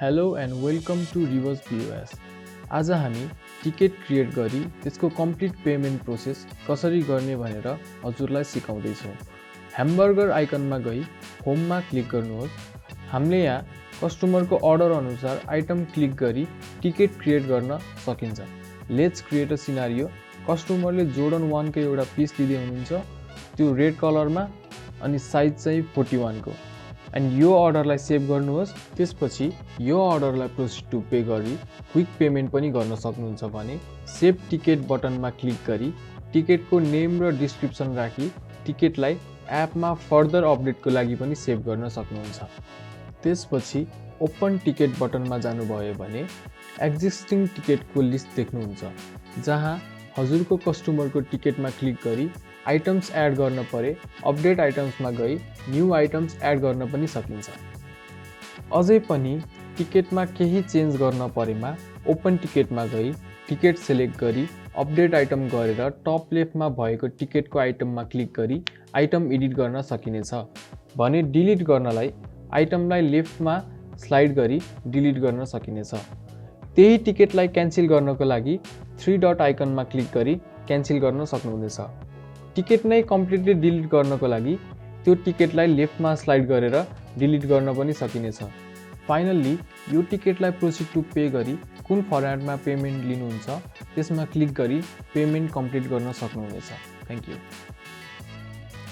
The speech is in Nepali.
Hello and welcome to reverse POS. आज हामी टिकट क्रिएट गरी त्यसको कम्प्लिट पेमेन्ट प्रोसेस कसरी गर्ने भनेर हजुरलाई सिकाउँदैछौँ। ह्यामबर्गर आइकनमा गई होममा क्लिक गर्नुहोस्। हामीले यहाँ कस्टमरको अर्डर अनुसार आइटम क्लिक गरी टिकट क्रिएट गर्न सकिन्छ। Let's create a scenario. कस्टमरले जोर्डन 1 को एउटा पिस लिँदै हुनुहुन्छ, त्यो रेड कलरमा अनि साइज चाहिँ 41 को। एन्ड यो अर्डरलाई सेभ गर्नुहोस्। त्यसपछि यो अर्डरलाई प्रोसिड टु पे गरी क्विक पेमेन्ट पनि गर्न सक्नुहुन्छ भने सेभ टिकट बटनमा क्लिक गरी टिकटको नेम र डिस्क्रिप्सन राखी टिकटलाई एपमा फर्दर अपडेटको लागि पनि सेभ गर्न सक्नुहुन्छ। त्यसपछि ओपन टिकट बटनमा जानुभयो भने एक्जिस्टिङ टिकटको लिस्ट देख्नुहुन्छ, जहाँ हजुरको कस्टमरको टिकटमा क्लिक गरी आइटम्स एड गर्न परे अपडेट आइटम्समा गई न्यू आइटम्स एड गर्न पनि सकिन्छ। अझै पनि टिकटमा केही चेन्ज गर्न परेमा ओपन टिकटमा गई टिकट सेलेक्ट गरी अपडेट आइटम गरेर टप लेफ्टमा भएको टिकटको आइटममा क्लिक गरी आइटम एडिट गर्न सकिनेछ भने डिलिट गर्नलाई आइटमलाई लेफ्टमा स्लाइड गरी डिलिट गर्न सकिनेछ। त्यही टिकटलाई क्यान्सल गर्नको लागि 3 डट आइकनमा क्लिक गरी क्यान्सल गर्न सक्नुहुनेछ। टिकट नै कम्प्लिटली डिलिट गर्नको लागि त्यो टिकटलाई लेफ्टमा स्लाइड गरेर डिलिट गर्न पनि सकिनेछ। फाइनल्ली यो टिकटलाई प्रोसिड टु पे गरी कुन फर्मेटमा पेमेन्ट लिनुहुन्छ त्यसमा क्लिक गरी पेमेन्ट कम्प्लिट गर्न सक्नुहुनेछ। Thank you.